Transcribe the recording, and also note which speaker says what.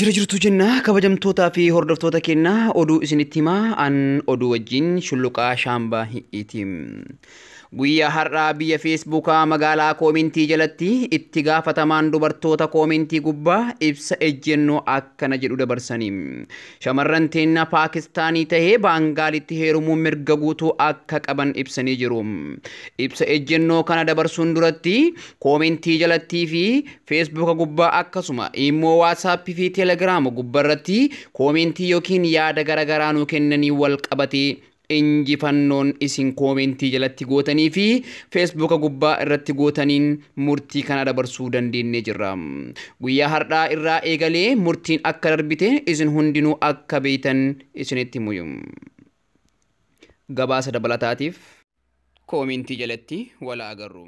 Speaker 1: Jira jirtu jenna kabajamtootaa fi hordoftoota keenyaa oduu isinitti himaa an oduu wajjin Shulluqaa Shaambaa Hi'iiti. Guyyaa har'aa biyya Feesbuukaa magaalaa koomentii jalatti itti gaafatamaan dubartoota koomentii gubbaa ibsa ejjennoo akkana jedhu dabarsanii. Shamarran teenna Paakistaanii tahee Baangaalitti heerumuun mirga guutuu akka qaban ibsanii jiru. Ibsa ejjennoo kana dabarsuun duratti koomentii jalattii fi Feesbuuka gubbaa akkasuma immoo Waasaappii fi Teelegiraama gubbaarratti koomentii yookiin yaada garaagaraa nuu kennanii wal qabatee injifannoon isin koomentii jalatti gootanii fi Feesbuuka gubbaa irratti gootaniin murtii kana dabarsuu dandeenye jirra. Guyyaa har'aa irraa eegalee murtiin akka darbite isin hundinuu akka beektan isinitti himu. Gabaasa dabalataatiif koomentii jalatti wal agarru.